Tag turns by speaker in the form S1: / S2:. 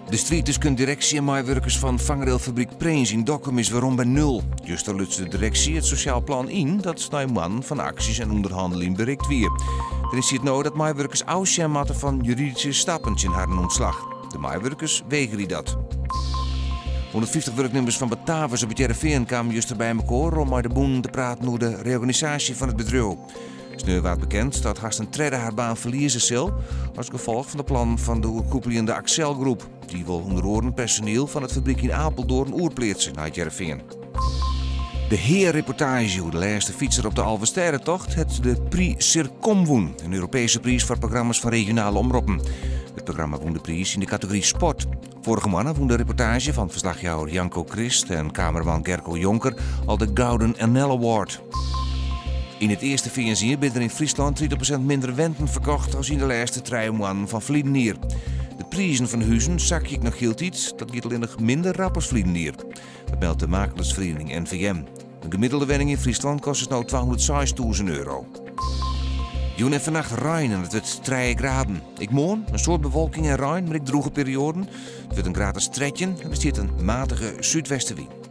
S1: De striid tusken direksje en meiwurkers fan fangrailfabryk Prins yn Dokkum is werom by nul. Juster luts de direksje it sosjaal plan yn dat nei moannen fan aksjes en ûnderhanneljen berikt wie. Deryn stiet no dat meiwurkers ôfsjen moatte fan juridyske stappen tsjin harren ûntslach. De meiwurkers wegerje dat. 150 wurknimmers fan Batavus op It Hearrenfean kamen juster by mekoar om mei de bûnen te praten oer de reorganisaasje fan it bedriuw. Sneon waard bekend dat hast in tredde har baan ferlieze sil as gefolch fan de plannen fan de oerkoepeljende Accell Groep. Dy wol ûnder oaren personiel fan it fabryk yn Apeldoorn oerpleatse nei It Hearrenfean. De Hea-reportaazje oer de lêste fytser op de Alvestêdetocht hat de Prix Circom wûn, in Europeeske priis foar programma's fan regionale omroppen. It programma wûn de priis yn de kategory sport. Foarige moanne wûn de reportaazje fan ferslachjouwer Janko Krist en kameraman Gerko Jonker al de Gouden NL Award. Yn it earste fearnsjier binne der yn Fryslân 30% minder wenten ferkocht as yn de lêste trije moannen fan ferliden jier. De prizen fan huzen sakje ek noch hieltyd, dat giet allinnich minder rap as ferliden jier. Dat meldt de makelersferiening NVM. In gemiddelde wenning yn Fryslân kostet no 206.000 euro. Jûn en fannacht rein en it wurdt trije graden. Ek moarn in soad bewolking en rein, mar ek drûge perioaden. It wurdt in graad as 13 en der stiet in matige súdwestewyn.